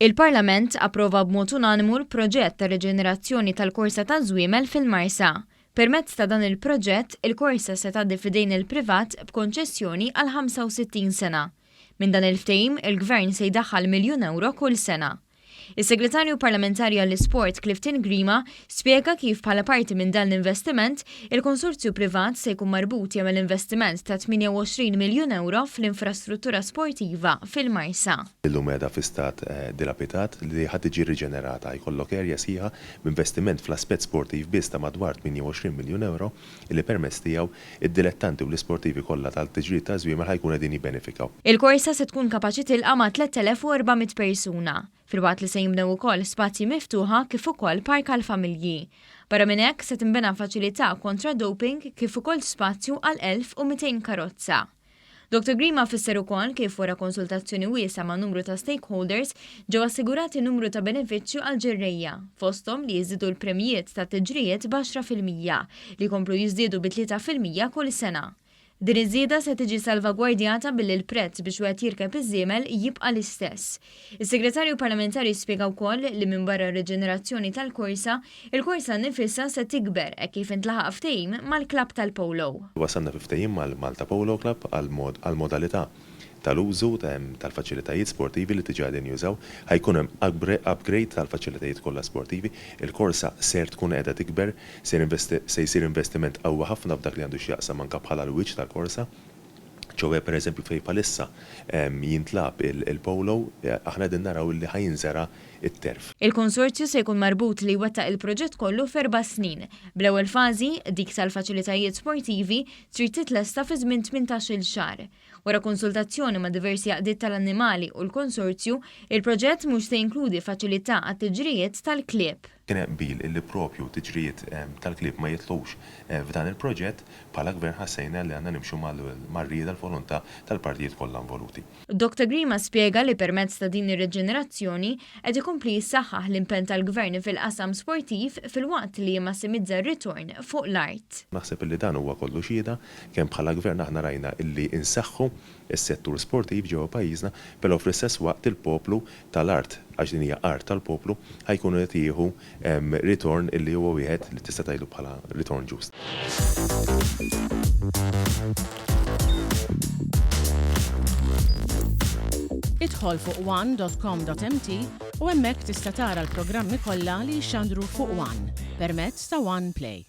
Il-Parlament approva b'mod unanimu l-proġett ta' riġenerazzjoni tal-korsa taż-żwiemel fil-Marsa. Permezz ta' dan il-proġett, il-korsa se tgħaddi f'idejn il-privat b'konċessjoni għal 65 sena. Minn dan il-ftehim, il-Gvern se jdaħħal miljun ewro kull sena. Is-Segretarju Parlamentari għall-Isport Clifton Grima spjega kif bħala parti minn dan l-investiment, il-konsorzju privat se jkun marbut jagħmel investiment ta' 28 miljun ewro fl-infrastruttura sportiva fil-Marsa. Illum qiegħda fi stat dilapidat li ħa tiġi riġenerata. Jkollok area sħiħa b'investiment fl-aspett sportiv biss ta' madwar 28 miljun ewro illi permezz tiegħu id-dilettanti u l-isportivi kollha tal-tiġrijiet taż-żwiemel ħa jkunu qegħdin jibbenefikaw. Il-korsa se tkun kapaċi tilqa' ma' 3,400 persuna, filwaqt li se jinbnew ukoll spazji miftuħa kif ukoll park għall-familji. Barra minn hekk, se tinbena faċilità kontra doping kif ukoll spazju għal 1,200 karozza. Dottor Grima fisser ukoll kif wara konsultazzjoni wiesgħa ma' numru ta' stakeholders ġew assigurati numru ta' benefiċċju għall-ġerrejja, fosthom li jiżdiedu l-premjijiet tat-tiġrijiet b'10% li jkomplu jiżdiedu bi 3% kull sena. Din iż-żieda se tiġi salvagwardjata billi l-prezz biex wieħed jirkeb iż-żiemel jibqa' l-istess. Is-Segretarju Parlamentari spjega wkoll li minbarra r-riġenerazzjoni tal-korsa, il-korsa nnifisha se tikber hekk kif intlaħaq ftehim mal-klabb tal-polo. Wasalna fi ftehim mal-Malta Polo Club għall-modalità tal-użu tal-faċilitajiet sportivi li diġà qegħdin jużaw. Ħa jkun hemm upgrade tal-faċilitajiet kollha sportivi. Il-korsa ser tkun qiegħda tikber, se jsir investiment qawwi ħafna f'dak li għandu x'jaqsam anke bħala l-wiċċ tal-korsa. Ċoe per eżempju fejn bħalissa jintlagħab il-polo, aħna qegħdin naraw li ħa jinżera' t-terf. Il-konsorzju se jkun marbut li jwettaq il-proġett kollu f'erba' snin, bl-ewwel fażi, dik tal-faċilitajiet sportivi, trid titlesta fi żmien 18-il xahar. Wara konsultazzjoni ma' diversi għaqdiet tal-annimali u l-konsorzju, il-proġett mhux se jinkludi faċilità għat-tiġrijiet tal-klieb. Kien hemm qbil illi propju tiġrijiet tal-klieb ma jidħlux f'dan il-proġett. Bħala Gvern ħassejna li għandna nimxu mar-rieda l-volontà tal-partijiet kollha involuti. Dottor Grima spjega li permezz ta' din ir-riġenerazzjoni qed ikompli jissaħħaħ l-impenn tal-Gvern fil-qasam sportiv filwaqt li jimmassimizza r-ritorn fuq l-art. Naħseb illi dan huwa kollu xhieda kemm bħala Gvern aħna rajna illi nsaħħu s-settur sportiv ġewwa pajjiżna, però fl-istess waqt il-poplu tal-art, għax din hija art tal-poplu, ħa jkun qed jieħu ritorn illi huwa wieħed li tista' tgħidlu bħala ritorn ġust. Idħol fuq one dot com dot mt u hemmhekk tista' tara l-programmi kollha li jixxandru fuq one permezz ta' One Play.